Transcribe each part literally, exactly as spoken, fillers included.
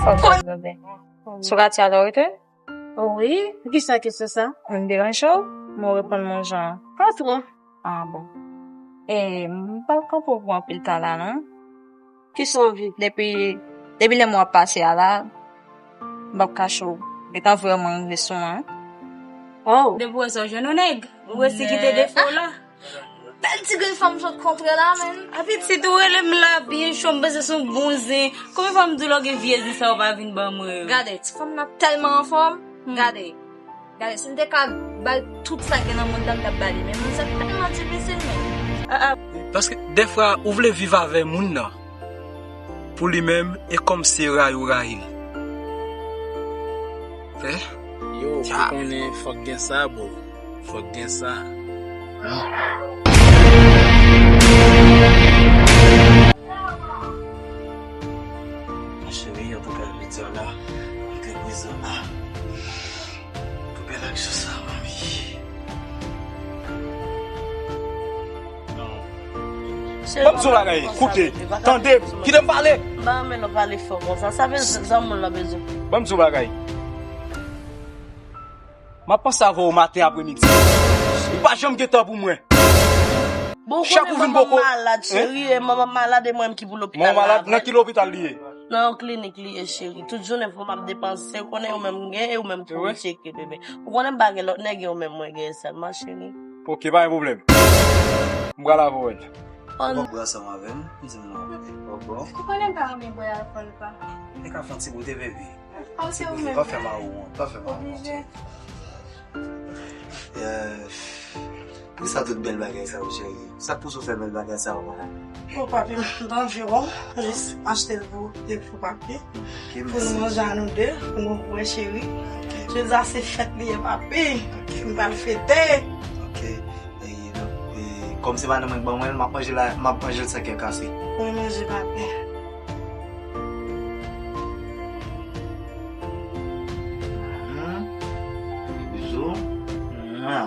Fòk mwen tande. Sou katye a lè w rete? Wi, poukisa kesyon sa? M deranje w? Mwen reponn mwen jan. Pa twò. Ah bon. E, m p ap kanpe w pou anpil tan la, non. Kisa w anvi? Depi, depi lè mwen ap pase a la, m p ap kache w. Gentan vrèman rive sou mwen. Oh. Depi w wè sa, w jwenn yon nèg. Ou resi kite defo w la. Bèl ti grenn fanm sot kontre la, menn. A pitit, ou rele m la byen cho, m panse se yon bon zen. Konbyen fwa m di w lè w gen vye zen sa, ou pa vin ban mwen yo? Gade, ti fanm nan tèlman anfòm. Hmm. Gade. Gade, si m te ka bay tout sa gen nan mond lan, m t ap ba li, men moun sa tèlman difisil, men. Ah, ah. Paske dèfwa, ou vle viv avè moun nan. Pou li menm, e kòmsi rayi ou rayi l. Eh? Yo, ou konnen fòk gen sa, bro. Fòk gen sa. Ma chérie, an tou ka, jodi a la, m te prezan la. Pou bèl aksyon sa, manmi. Ban m di w bagay, koute, tande, kite m pale. M pa renmen lè w pale fò konsa. Sa vle di zanmi w la bezwen. Ban m di w bagay. M ap panse avè w maten, apremidi. Ou pa janm gen tan pou mwen. Bon, ou konnen manman m malad, cheri, e manman m malad, e mwen menm ki pou lopital la. Manman malad, nan ki lopital li ye? Nan yon klinik li ye, cheri. Tout jounen pou m ap depanse, ou konnen ou menm m gen, e ou menm pou m tcheke, bebe. Ou konnen m pa gen lòt nèg, e ou menm mwen gen sèlman, cheri. Ok, pa gen pwoblèm. M pral avè w wè l. Ou pran bwè ansanm avè m, di m non. Ou konnen m pa renmen bwè alkòl, pa. E ka fè yon ti goute, bebe. Pa fè mawon, pa fè mawon. Eh, poukisa tout bèl bagay sa yo, cheri? Sa k pouse w fè bèl bagay sa yo, manman? Pou papi, m t anvi wè w, jis achte l pou, e pou papi. Ok, pou nou manje a nou de, pou nou bwè, cheri. Ok. Jodi a se fèt li ye, papi. Ok. M pral fete. Ok. E, donk, e, kòm se madanm mwen k ban mwen l, m ap manje la, m ap manje l san kè kase. Mwen manje, papi. Mhm. Bizou. Mwa.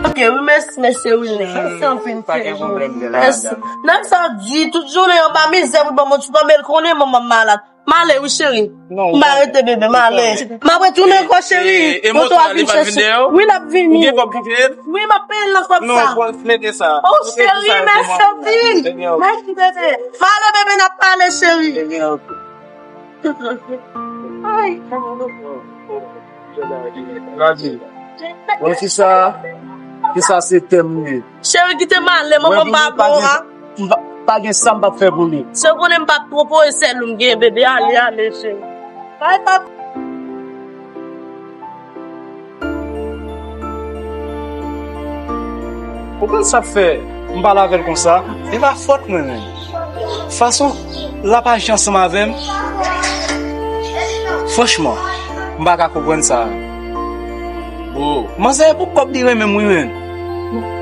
Ok, wi, mèsi, mèsi, wi, mèsi anpil. Pa gen pwoblèm, bèl madanm. Mèsi. Nan sa w di, tout jounen anba mizè pou ban mwen, tout anba l konnen manman m malad. M ale wi, cheri. M pa rete, bebe, m ale. M ap retounen ankò, cheri. E moto a vin chèche. Wi, l ap vini. Ou gen kòb pou peye l? Wi, m ap peye l nan kòb sa. Non, mete sa. Oh, cheri, mèsi anpil. Mèsi, bebe. M ale, bebe, n ap pale, cheri. Ay. Gade. Bon, kisa, kisa se tèm li ye? Cheri, kite m ale, manman m pa bon, a. M pa, pa gen sa m p ap fè pou li. Se konnen m p ap twonpe w, e sèl ou m gen, bebe. Ale, ale, cheri. Bay, papa. Ou konn sa k fè m pale avè l konsa? E pa fòt mwen menm. Fason l ap aji ansanm avè m, franchman, m pa ka konprann sa. Bro. Manzè pou kòb li renmen m wi menm.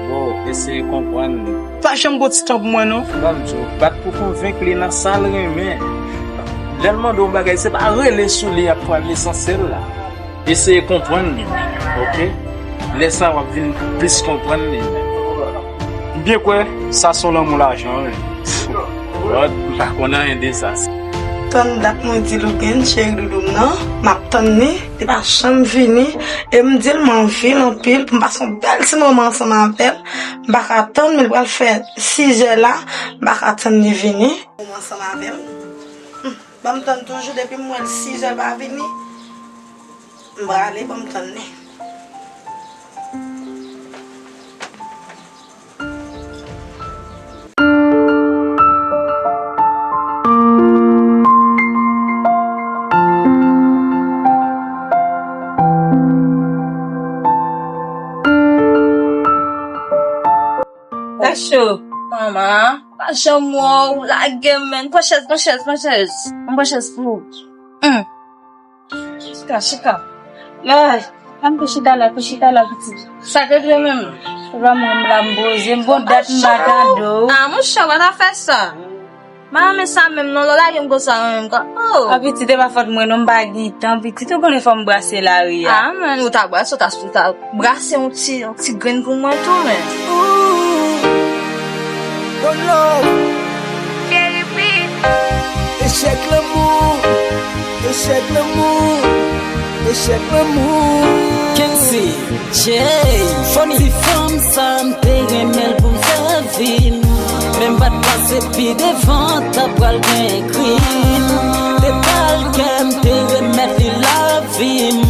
Bro, eseye konprann li. Pa janm gon ti tan pou mwen non. Ban m di w, bat pou konvenk li nan sa l renmen. Lè l mande w yon bagay, se pa rele sou li y ap pran lesansyèl la. Eseye konprann li, ok? Lè sa w ap vin plis konprann li. M byen kwè sa se yon lanmou lajan wi. Rod, m pa konn anyen de sa. Tann dat mwen di Logan, cheri doudou m nan, m ap tann li, li pa janm vini. E m di l m anvi l anpil pou m pase yon bèl ti moman ansanm avè l. M pa ka tann, men l pral fè sizè la, m pa ka tann li vini. Moman ansanm avè l. Hmm, ban m tann toujou, depi m wè l sizè l pa vini, m prale, ban m tann li. Sa cho. Manman, pa janm wè w, lage m, menn. Pran chèz, pran chèz, pran chèz. Mwen pran chèz pou ou. Hmm. Chita, chita. Ay, ann tou chita la, tou chita la, pitit. Sa k rive menm? Ou pa mwen m la m poze, m gon dat m pa tande w. Ah, monchè, ou pa ta fè sa. M pa renmen sa menm non, lè w lage m konsa menm ka. Oh. Ah, pitit, e pa fòt mwen non, m pa gen tan, pitit, ou konnen fò m brase lari a. Ah, men, ou ta brase, ou ta, ou ta brase yon ti, yon ti grenn pou mwen tou, men. Ooh, don't know. Echèk lanmou, echèk lanmou, echèk lanmou. Kency, Jay, Funny. Ti fanm sa m te renmen l pou sèvi m. Men m pa t panse pi devan ta pral gen krim. Te ba l kè m, te remèt li lavi m.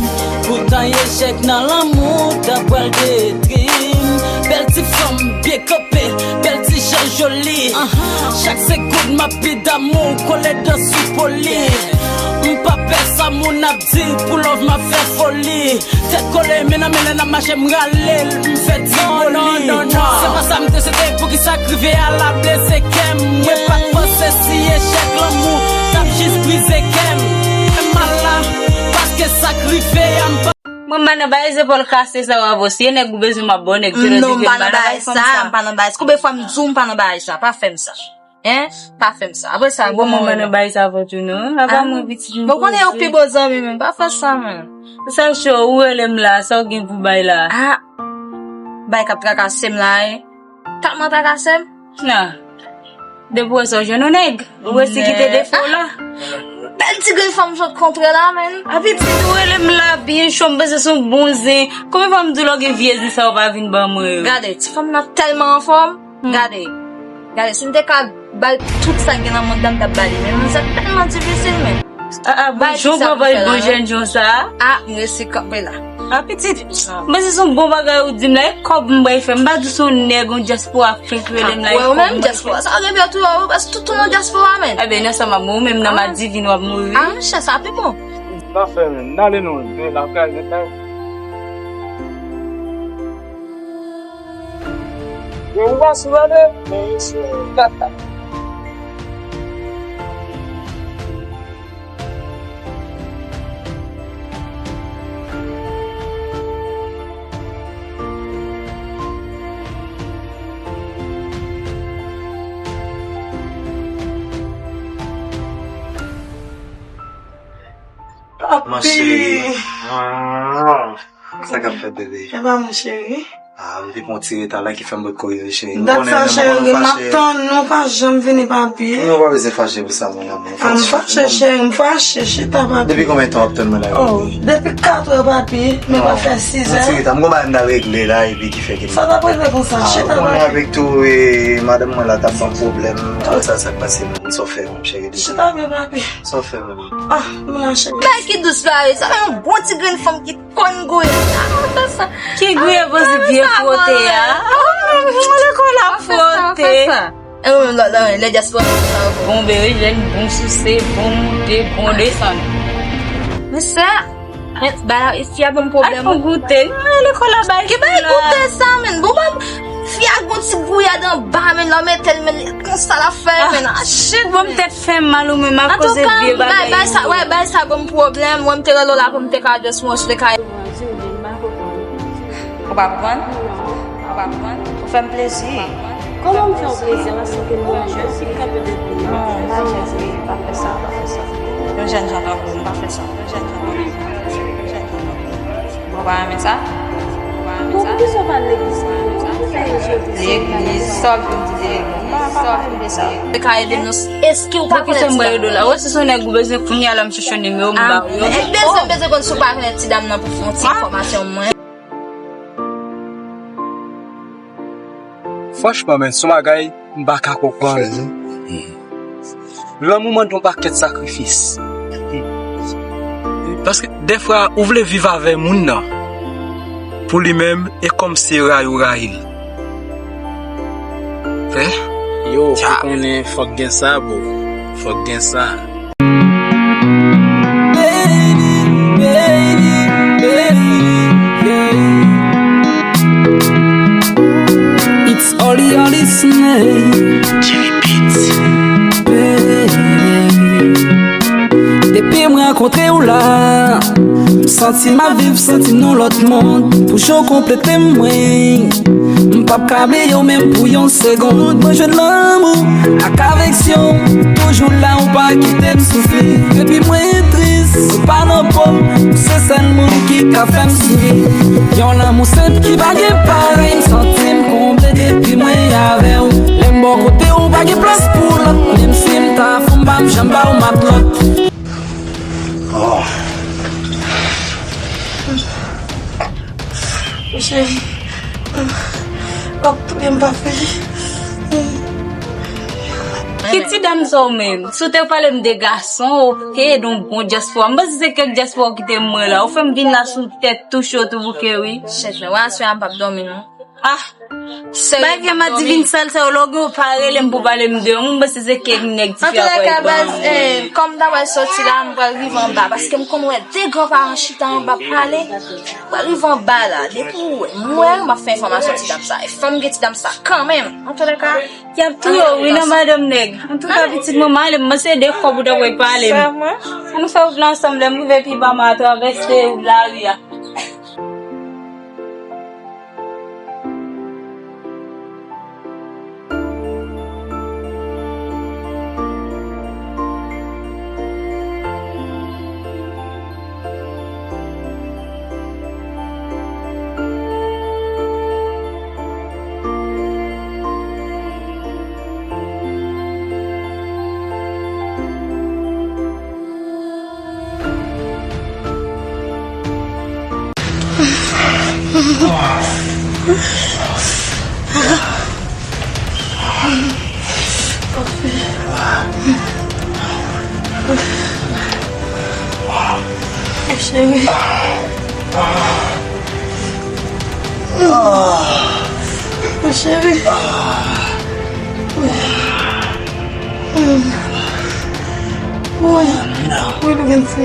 Poutan echèk nan lanmou ta pral detwi m. Bèl ti fanm byen kanpe, bèl ti jan joli. Chak segonn m ap pi damou, kole dan sou po li. M pa pè sa moun ap di, pou love m ap fè foli. Tèt kole, men nan men lè n ap mache, m rale l, m fè ti boli. Se pa sa m te swete, poukisa k rive a la blese kè m. Mwen pa t panse si echèk lanmou t ap jis brize kè m. Fè m mal la, paske sa k rive a m pa Mwen m pa nan bagay zepòl kase sa yo avè w. Si e nèg ou bezwen m ap ba w nèg, non, m pa nan bagay sa, m pa nan bagay sa. Konbyen fwa m di w m pa nan bagay sa? Pa fè m sa. Hein? Pa fè m sa. Apre sa, bon, mwen m pa nan bagay sa avè w tou non. Apa mwen pitit m. Bon, konnen yo pi bon zanmi men. Pa fè sa men. Sa cho, ou rele m la, sa w gen pou bay la? Ah. Bay k ap trakase m la, hein. Tèlman trakase m. Nan. Depi w wè sa w jwenn yon nèg, ou resi kite defo w la. Bèl ti grenn fanm sot kontre la, men. A pitit ou rele m la byen cho, m panse se yon bon zen. Konbyen fwa m di w lè w gen vye zen sa yo pa vin ban mwen yo? Gade, ti fanm nan tèlman anfòm. Gade. Gade, si m te ka ba l tout sa k gen nan mond lan, m t ap ba li. Men manzè tèlman difisil, men. Ah, ah, bon, jan w pran pòz bon jèn jan sa a? Ah, m resi kanpe la. Ah, pitit, mwen se yon bon bagay ou di m la, e kòb m bay fè, m pa di w se yon nèg, yon dyaspora k fenk rele m la, e kòb m bay fè. Ou menm, dyaspora, sa w gen pè tou, ou, paske tout moun nan dyaspora, men. Eben, nan sa m ap mouri, ou menm nan madivin w ap mouri. Ah, monchè, sa pi bon. Pa fè, men, n ale non, men la kay, men kay. Yo, ou pa sou ale, men yo sou kaka. Ma chérie. Sa k ap fèt, bebe? Eba, mon cheri. Ah, m te pran ti reta la ki fè m potko rive, cheri. Dat sa, cheri, m ap tann ou, pa janm vini, papi. Non, pa bezwen fache pou sa, mon amour. Ah, m fache, cheri, m fache, chita, papi. Depi konbyen tan w ap tann mwen la? Oh, depi katrè, papi, men pa fè sizè. Ti reta, m gon bagay m ta regle la, epi ki fè ke m... Sa t ap regle konsa, chita, papi. Ou konnen avèk tou, e, madanm mwen la t ap ban pwoblèm, tout sa, sa k pase, m, sa w fè, mon cheri, depi. Chita byen, papi. Sa w fè, mon amour? Ah, m lache. Bagay ki dous la, wi, sa fè yon bon ti grenn fanm ki konn gouye. Ki gouye panse byen fwote a. Lekòl ap fwote. E ou menm la, la, lè dyaspora sa bon bebe, jèn bon souse, bon moute, bon desann. Men sè, ba, fi a ban m pwoblèm. Al fè goute. Lekòl la bay. Ki bay goute sa, men? Bon, ba, fi a gon ti gouyad anba, men la mete l, men konsa la fè, men. Ah, shit, bon, m tèt fè m mal ou menm akoz de vye bagay. Antouka, bay, bay sa, wè, bay sa ban m pwoblèm. Mwen, m te rele w la pou m te ka just mwen, te ka. Ou pa konprann? Ou pa konprann? Ou fè m plezi. Kòman m fè w plezi? Paske m pa jèn, m ka pèmèt li. Non, pa jèn, pa fè sa, pa fè sa. Yon jèn jan tankou m pa fè sa. Yon jèn jan tankou m. Yon jèn jan tankou m. Ou pa renmen sa? Ou pa renmen sa? Bon, poukisa w pa al legliz? Legliz, sa w vin di legliz, sa w vin di sa. Ou ka ede nou, èske ou pa konnen ti dam nan? Ou wè si se yon nèg ou bezwen kounye a la, m chèche nimewo, m ba ou yo. Èske bezwen, bezwen konn si w pa konnen ti dam nan pou fè yon ti enfòmasyon mwen? Franchman, men, se yon bagay m pa ka konprann. Lanmou mande yon pakèt sakrifis. Paske dèfwa, ou vle viv avè moun nan. Pou li menm, e kòmsi rayi ou rayi l. Frè? Yo, ou konnen fòk gen sa, bro. Fòk gen sa. Baby, baby, baby, yeah. It's only on this night. Jimmy Beats. Baby. Depi mwen rankontre w la, m santi m ap viv, santi m nan lòt mond. Pou jan w konplete m, mwen, m p ap ka bliye w menm pou yon segonn. Mwen jwenn lanmou ak afeksyon, toujou la, ou pa kite m soufri. Depi mwen tris, ou pa nan po m, ou se sèl moun ki ka fè m souri. Yon lanmou senp ki pa gen parèy, m santi m konble depi mwen avè w. Lè m bò kote w, pa gen plas pou lòt, menm si m ta fou, m pa Janm ba w matlòt. Cheri, w ap touye m pa fè. Ki ti dam sa w menm? Si w te pale m de gason, oke, de yon bon dyaspora. M panse se kèk dyaspora ki te mwen la. Ou fè m vin la sou tèt tou cho tou bouke, wi. Chèt, men relasyon an p ap dòmi, non. Ah! Bagay m a di vin sal sa yo, lè w gen w pa rele m pou pale m de yo. M panse se kèk nèg ti fè akwè baz, eh, kòm m ta pral sòti la, m pral rive anba, paske m konn wè de granparan chita anba pale. M pral rive anba la, depi w wè m wè, m ap fè enfòmasyon ti dam sa. E fò m gen ti dam sa kanmenm. Antouka, y ap touye w, wi, nan madanm nèg. Antouka, pitit mwen, m ale, m panse de kòb ou ta pral pale m. An nou fè wout la ansanm, lè m rive pi ba, m a travèse lari a. Cheri. Cheri. Wi, wi, nou gen ti